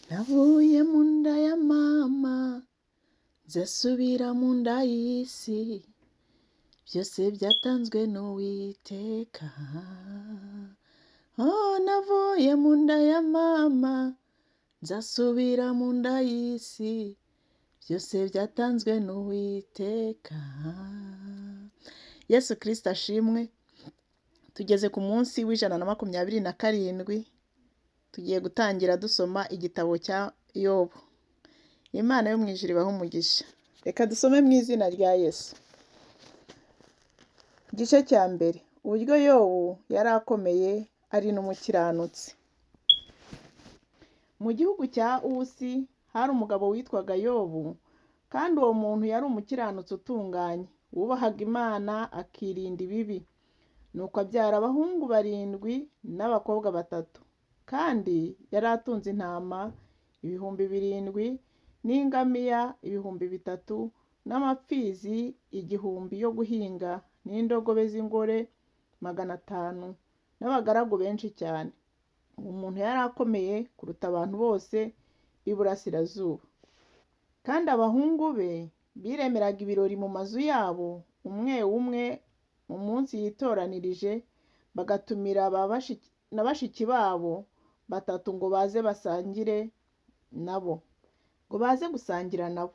Navuye mu nda ya mama, nzasubira mu nda y'isi, byose byatanzwe n'Uwiteka. Oh, navuye mu nda ya mama, nzasubira mu nda y'isi, byose byatanzwe n'Uwiteka. Yesu Kristo ashimwe. Tugeze ku munsi w'127, tugiye gutangira dusoma igitabo cya Yobu. Imana yo mu ijuru ibahe umugisha. Reka dusome mu izina rya Yesu. Igice cya mbere, uburyo Yobu yari akomeye ari n'umukiranutsi. Mu gihugu cya Usi hari umugabo witwaga Yobu, kandi uwo muntu yari umukiranutsi utunganye, wubahaga Imana akirinda ibibi. Nuko abyara abahungu 7 n'abakobwa 3, kandi yari atunze intama 7,000 n'ingamiya 3,000 n'amapfizi 1,000 yo guhinga n'indogobe z'ingore 500 n'abagaragu benshi cyane. Uwo muntu yari akomeye kuruta abantu bose b'iburasirazuba. Kandi abahungu be biremeraga ibirori mu mazu yabo, umwe umwe mu munsi yitoranirije, bagatumira na bashiki babo 3 ngo baze basangire nabo, ngo baze gusangira nabo.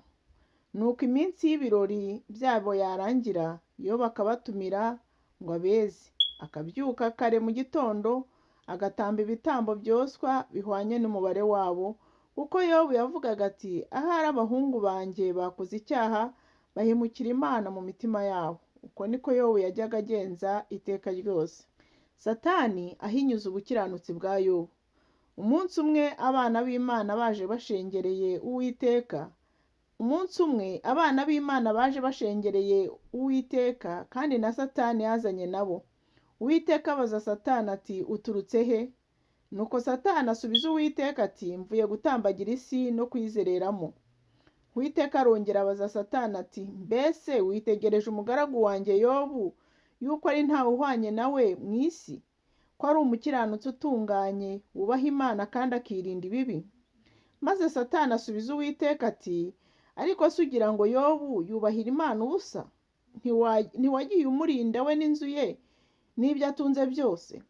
Nuko iminsi y'ibirori byabo yarangira, Yobu akabatumira ngo abeze. Akabyuka kare mu gitondo, agatamba ibitambo byoswa bihwanye n'umubare wabo, kuko Yobu yavugaga ati: ahari abahungu banjye bakoze icyaha, bahemukira Imana mu mitima yabo. Uko niko Yobu yajyaga agenza iteka ryose. Satani ahinyuza ubukiranutsi bwa Yobu. Umunsi umwe abana b'Imana baje bashengereye Uwiteka. Umunsi umwe abana b'Imana baje bashengereye Uwiteka, kandi na Satani yazanye nabo. Uwiteka abaza Satani ati: uturutse he? Nuko Satani asubiza Uwiteka ati: mvuye gutambagira isi no kuyizereramo. Uwiteka arongera abaza Satani ati: mbese witegereje umugaragu wanjye Yobu, yuko ari ntawe uhwanye nawe mu isi, ko ari umukiranutsi utunganye, wubaha Imana kandi akirinda ibibi? Maze Satani asubiza Uwiteka ati: ariko se ugira ngo Yobu yubahira Imana ubusa? Ntiwagiye umurinda we n'inzu ye n'ibyo atunze byose?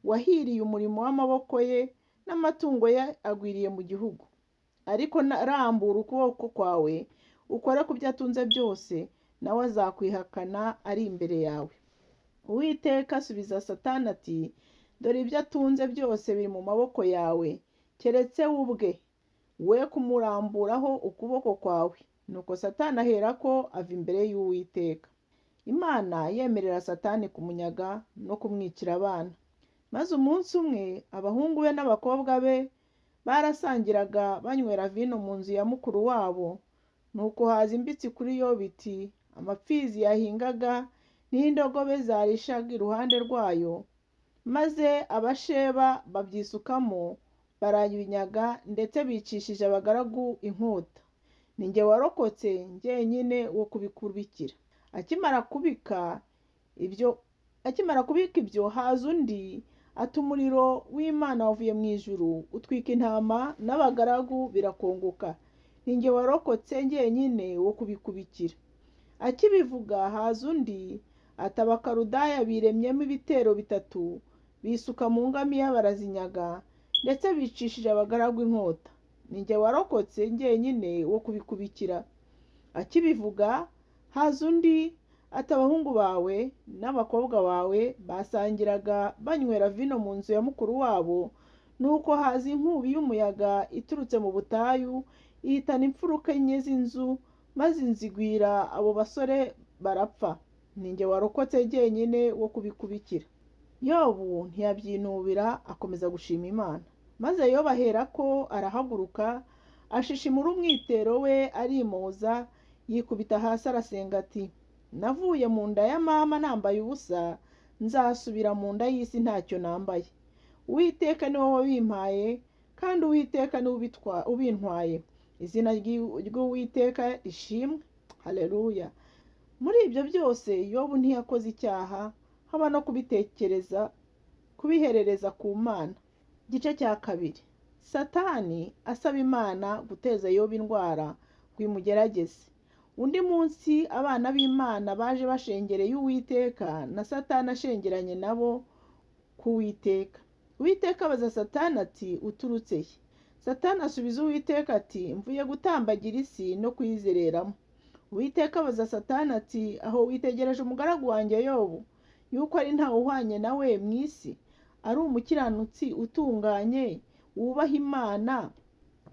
Wahiriye umurimo w'amaboko ye, n'amatungo ye agwiriye mu gihugu. Ariko rambura ukuboko kwawe ukore ku byo atunze byose, nawe azakwihakana ari imbere yawe. Uwiteka asubiza Satani ati: dore ibyo atunze byose biri mu maboko yawe, keretse we ubwe, we kumuramburaho ukuboko kwawe. Nuko Satani aherako ava imbere y'Uwiteka. Imana yemerera Satani kumunyaga no kumwicira abana. Maze umunsi umwe abahungu be n'abakobwa be barasangiraga banywera vino mu nzu ya mukuru wabo. Nuko haza imbitsi kuri Yobu iti: amapfizi yahingaga n'indogobe zarishaga iruhande rwayo, maze abasheba babyisukamo barabinyaga, ndetse bicishije abagaragu inkota. Ni jye warokotse njyenyine wo kubikubikira. Akimara kubika ibyo, haza undi ati: umuriro w'Imana wavuye mu ijuru utwika intama n'abagaragu birakongoka. Ni jye warokotse njyenyine wo kubikubikira. Akibivuga haza undi ati: abakaludaya biremyemo ibitero 3, bisuka mu ngamiya barazinyaga, ndetse bicishije abagaragu inkota. Ni jye warokotse njyenyine wo kubikubikira. Akibivuga haza undi ati: abahungu bawe n'abakobwa bawe basangiraga banywera vino mu nzu ya mukuru wabo, nuko haza inkubi y'umuyaga iturutse mu butayu, ihitana imfuruka 4 z'inzu, maze inzu igwira abo basore barapfa. Ni jye warokotse jyenyine wo kubikubikira. Yobu ntiyabyinubira, akomeza gushima Imana. Maze Yobu aherako arahaguruka, ashishimura umwitero we arimoza, yikubita hasi arasenga ati: navuye mu nda ya mama nambaye ubusa, nzasubira mu nda y'isi ntacyo nambaye. Uwiteka ni wowe wabimpaye, kandi Uwiteka ni we ubintwaye. Izina ry'Uwiteka rishimwe. Haleluya. Muri ibyo byose Yobu ntiyakoze icyaha, haba no kubitekereza, kubiherereza ku Mana. Igice cya kabiri. Satani asaba Imana guteza Yobu indwara ngo imugerageze. Undi munsi abana b'Imana baje bashengereye Uwiteka, na Satani ashengeranye nabo ku Uwiteka. Uwiteka abaza Satani ati uturutse he? Satani asubiza Uwiteka ati mvuye gutambagira isi no kuyizereramo. Uwiteka abaza Satani ati aho witegereje umugaragu wanjye Yobu, yuko ari ntawe uhwanye nawe mu isi, ari umukiranutsi utunganye, wubaha Imana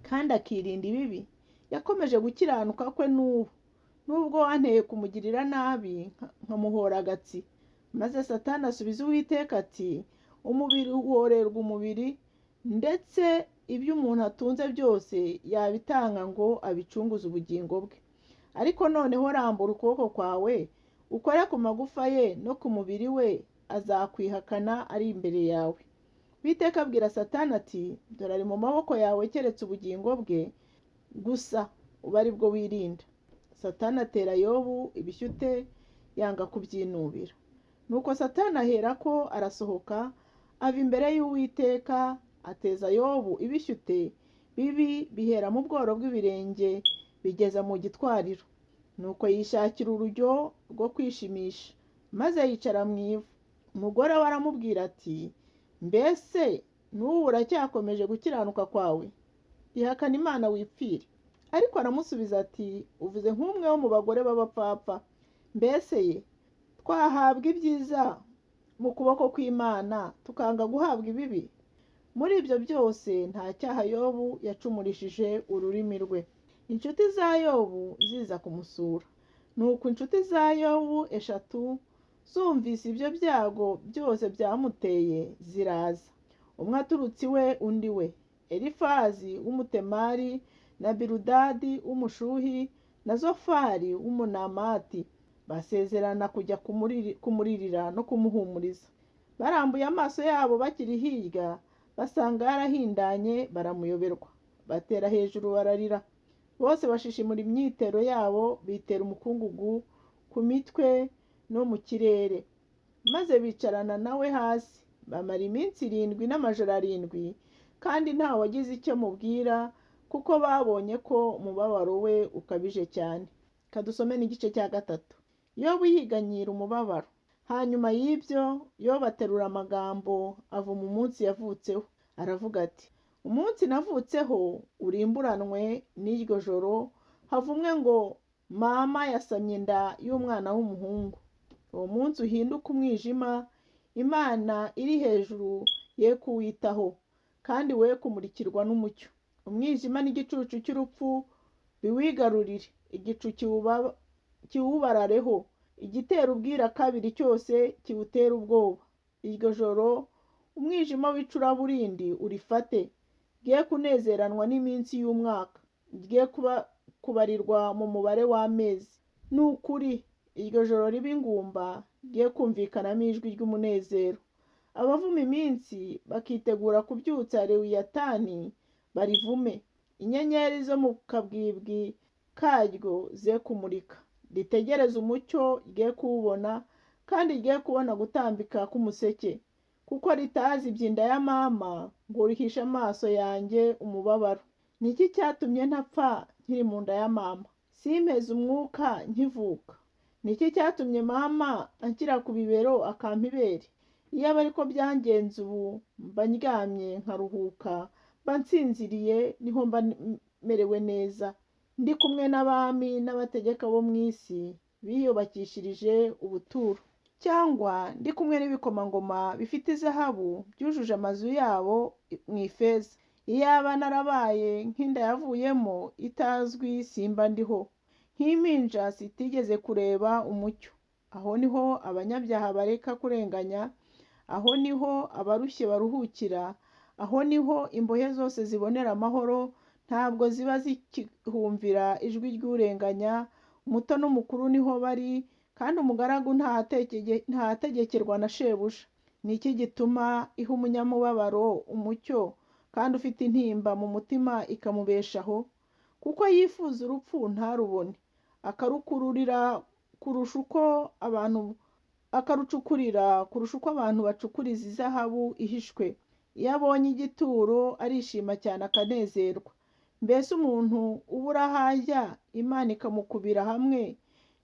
kandi akirinda ibibi? Yakomeje gukiranuka kwe n'ubu, nubwo wanteye kumugirira nabi nkamuhora agatsi. Maze Satani asubiza Uwiteka ati umubiri uhorerwa umubiri, ndetse ibyo umuntu atunze byose yabitanga ngo abicunguze ubugingo bwe. Ariko noneho rambura ukuboko kwawe ukore ku magufa ye no ku mubiri we, azakwihakana ari imbere yawe. Uwiteka abwira Satani ati dore ari mu maboko yawe, keretse ubugingo bwe gusa ube ari bwo wirinda. Satani atera Yobu ibishyute, yanga kubyinubira. Nuko Satani aherako arasohoka ava imbere y'Uwiteka, ateza Yobu ibishyute bibi bihera mu bworo bw'ibirenge bigeza mu gitwariro. Nuko yishakira urujyo rwo kwishimisha, maze yicara mu ivu. Umugore we aramubwira ati mbese n'ubu uracyakomeje gukiranuka kwawe? Ihakana Imana wipfire. Ariko aramusubiza ati uvuze nk'umwe wo mu bagore b'abapfapfa. Mbese ye twahabwa ibyiza mu kuboko kw'Imana tukanga guhabwa ibibi? Muri ibyo byose nta cyaha Yobu yacumurishije ururimi rwe. Inshuti za Yobu ziza kumusura. Nuko inshuti za Yobu 3 zumvise ibyo byago byose byamuteye ziraza, umwe aturutse iwe undi we, Elifazi w'Umutemari na Biludadi w'Umushuhi na Zofari w'Umunamati. Basezerana kujya kumuririra no kumuhumuriza. Barambuye amaso yabo bakiri hirya, basanga yarahindanye, baramuyoberwa, batera hejuru bararira. Bose bashishimura imyitero yabo, bitera umukungugu ku mitwe no mu kirere, maze bicarana nawe hasi. Bamara iminsi 7 n'amajoro 7, kandi nta wagize icyo mubwira, kuko babonye ko umubabaro we ukabije cyane. Kadusome n'igice cya 3. Yobu yiganyira umubabaro. Hanyuma y'ibyo Yobu aterura amagambo ava mu munsi yavutseho, aravuga ati umunsi navutseho urimburanwe n'iryo joro, havumwe ngo mama yasamye inda y'umwana w'umuhungu. Uwo munsi uhinduke umwijima, Imana iri hejuru ye kuwitaho, kandi we kumurikirwa n'umucyo. Umwijima n'igicucu cy'urupfu biwigarurire, igicu kiwubarareho, igitera ubwira kabiri cyose kiwutera ubwoba. Iryo joro umwijima w'icuraburindi urifate, rye kunezeranwa n'iminsi y'umwaka, rye kubarirwa mu mubare w'amezi. Ni ukuri iryo joro riba ingumba, rye kumvikanamo ijwi ry'umunezero. Abavuma iminsi bakitegura kubyutsa Lewiyatani barivume, inyenyeri zo mu kabwibwi karyo ze kumurika. Ritegereze umucyo rye kuwubona, kandi rye kubona gutambika k'umuseke, kuko ritazibye inda ya mama ngo rihishe amaso yanjye umubabaro. Ni iki cyatumye ntapfa nkiri mu nda ya mama, simpeze umwuka nkivuka? Ni iki cyatumye mama anshyira ku bibero akampa ibere? Iyaba ariko byangenze ubu mba ndyamye nkaruhuka, mba nsinziriye, niho mba merewe neza, ndi kumwe n'abami n'abategeka bo mu isi biyubakishirije ubuturo, cyangwa ndi kumwe n'ibikomangoma bifite izahabu byujuje amazu yabo mu ifeza. Iyaba narabaye nk'inda yavuyemo itazwi simba ndiho, nk'impinja zitigeze kureba umucyo. Aho niho abanyabyaha bareka kurenganya, aho niho abarushye baruhukira, aho niho imbohe zose zibonera amahoro, ntabwo ziba zikihumvira ijwi ry'urenganya. Umuto n'umukuru niho bari, kandi umugaragu ntahategekerwa na shebuja. Ni iki gituma iha umunyamubabaro umucyo, kandi ufite intimba mu mutima ikamubeshaho? Kuko yifuza urupfu ntarubone, akarukururira kurusha uko abantu akarucukurira kurusha uko abantu bacukuriza izahabu ihishwe. Iyo abonye igituro arishima cyane akanezerwa. Mbese umuntu ubura aho ajya, Imana ikamukubira hamwe,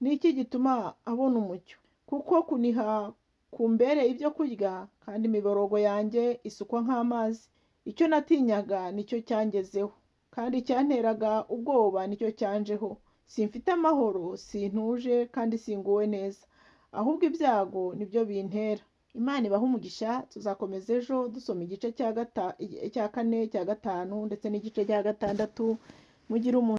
ni iki gituma abona umucyo? Kuko kuniha kumbereye ibyo kurya, kandi imiborogo yanjye isukwa nk'amazi. Icyo natinyaga nicyo cyangezeho, kandi icyanteraga ubwoba nicyo cyanjeho. Simfite amahoro, sintuje kandi singuwe neza, ahubwo ibyago nibyo bintera. Imana ibahe umugisha, tuzakomeza ejo dusoma igice cya kane, cya gatanu ndetse n'igice cya gatandatu, mugire umunsi.